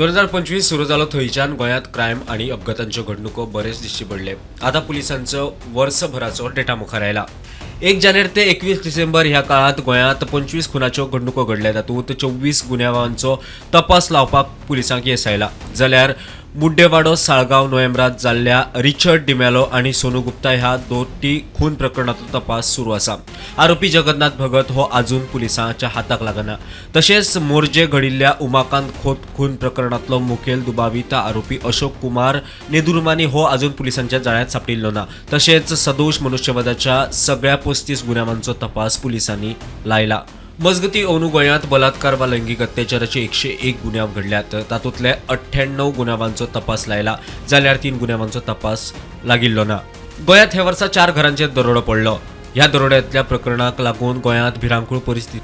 2025 सुरू जालो थंयच्यान गोंयांत क्रायम आनी अपघातांच्यो घडणुको बरेच दिश्टी पडले. आतां पुलिसांचो वर्सभराचो डेटा मुखार आयला. 1 जानेर ते 21 डिसेंबर ह्या काळांत गोंयांत 25 खुनाच्यो घडणुको घडल्या. तातूंत 24 गुन्यांवांचो तपास लावपाक पुलिसांक येस आयला. जाल्यार मुड्डेवाडो साळगांव नोव्हेंबरात जाल्ल्या रिचर्ड डिमेलो आनी सोनू गुप्ता ह्या दोट्टी खून प्रकरणाचो तपास सुरू आसा. आरोपी जगन्नाथ भगत हो अजून पुलिसांच्या हाताक लागना. तशेंच मोरजे घडिल्ल्या उमाकांत खोत खून प्रकरणातलो मुखेल दुबावीत आरोपी अशोक कुमार नेदुरमानी हो अजून पुलिसांच्या जाळ्यात सापडिल्लो ना. तशेंच सदोष मनुष्यवधाच्या सगळ्या 35 गुन्यांवांचो तपास पुलिसांनी लायला. मजगती, अंदू गोंयांत बलात्कार वा लैंगिक अत्याचाराचे 101 गुन्यांव घडल्यात. तातूंतले 98 गुन्यांवांचो तपास लायला, जाल्यार 3 गुन्यांवांचो तपास लागिल्लो ना. गोंयांत हे वर्सा चार घरांचेर दरोडो पडलो. ह्या दरोड्यांतल्या प्रकरणाक लागून गोंयांत भिरांकूळ परिस्थिती.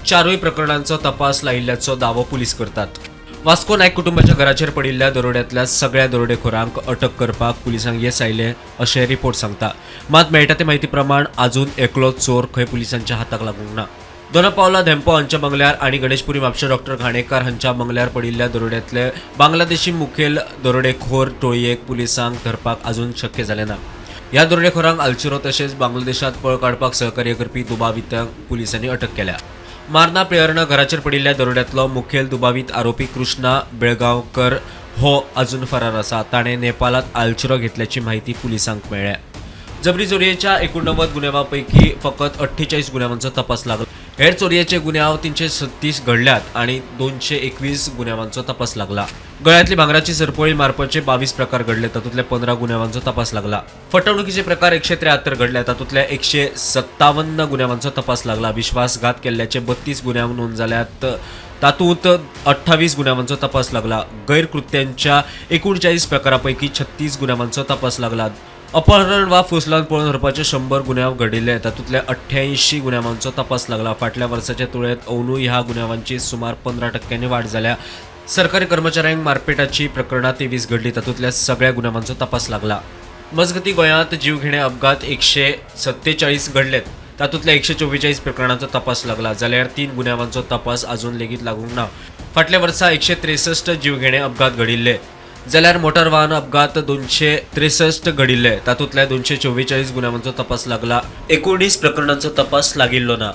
चारूय प्रकरणांचो तपास लायिल्ल्याचो दावो पुलीस करतात. वास्को नायक कुटुंबाच्या घराचेर पडिल्ल्या दरोड्यांतल्या सगळ्या दरोडेखोरांक अटक करपाक पुलिसांक येस आयलें अशें रिपोर्ट सांगता. मात मेळटा ते म्हायती प्रमाण अजून एकलो चोर खंय पुलिसांच्या हाताक लागूंक ना. दोना पावला धेंपो हांच्या बंगल्यार आनी गणेशपुरी म्हापशा डॉक्टर घाणेकार हांच्या बंगल्यार पडिल्ल्या दरोड्यांतले बांगलादेशी मुखेल दरोडेखोर टोळयेक पुलिसांक धरपाक अजून शक्य जालें ना. ह्या दरोडेखोरांक आलचिरो तशेंच बांगलादेशात पळ काडपाक सहकार्य करपी दुबावितांक पुलिसांनी अटक केल्या. मार्ना प्रेरणा घराचेर पडिल्ल्या दरोड्यांतलो मुखेल दुबावीत आरोपी कृष्णा बेळगांवकर हो अजून फरार आसा. ताणें नेपाळात आलचिरो घेतल्याची माहिती पुलिसांक मेळ्ळ्या. जबरी चोरयेच्या 89 गुन्यांवांपैकी फकत 48 गुन्यांवांचो तपास लागला. हेर चोरयेचे गुन्यांव 336 घडल्यात आणि 221 गुन्यांवांचो तपास लागला. गळ्यातली भांगराची सरपळी मारपाचे 22 प्रकार घडले. तातूंतले 15 गुन्यांवांचो तपास लागला. फटवणुकीचे प्रकार 173 घडले. तातूंतल्या 157 गुन्यांवांचो तपास लागला. विश्वासघात केल्ल्याचे 32 गुन्यांव नोंद जाल्यात. तातूंत 28 गुन्यांवांचो तपास लागला. गैरकृत्यांच्या 39 प्रकारापैकी 36 गुन्यांवांचो तपास लागला. अपहरण वा फुसलान पळोवन व्हरपाचे 100 गुन्यांव घडिल्ले. तातूंतल्या 88 गुन्यांवांचो तपास लागला. फाटल्या वर्साच्या तुळेत अंदू ह्या गुन्यांवांची सुमार 15 टक्क्यांनी वाड जाल्या. सरकारी कर्मचाऱ्यांक मारपेटाची प्रकरणां 23 घडली. तातूंतल्या सगळ्या गुन्यांवांचो तपास लागला. मजगती, गोंयांत जीवघेणे अपघात 147 घडलेत. तातूंतल्या 144 प्रकरणांचो तपास लागला, जाल्यार 3 गुन्यांवांचो तपास अजून लेगीत लागूंक ना. फाटल्या वर्सा 163 जीवघेणे अपघात घडिल्ले, जाल्यार मोटार वाहन अपघात 263 घडिल्ले. तातूंतल्या 244 गुन्यांवांचो तपास लागला. 19 प्रकरणांचो तपास लागिल्लो ना.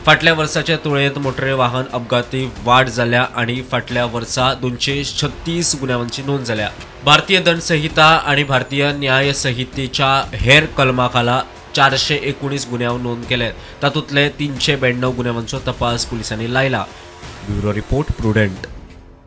फाटल्या वर्साच्या तुळेंत मोटरी वाहन अपघाती वाड जाल्या आणि फाटल्या वर्सा 236 गुन्यांवांची नोंद जाल्या. भारतीय दंड संहिता आणि भारतीय न्याय संहितेच्या हेर कलमाखाला 419 गुन्यांव नोंद केले. तातूंतले 392 गुन्यांवांचो तपास पुलिसांनी लायला. Bureau report, prudent.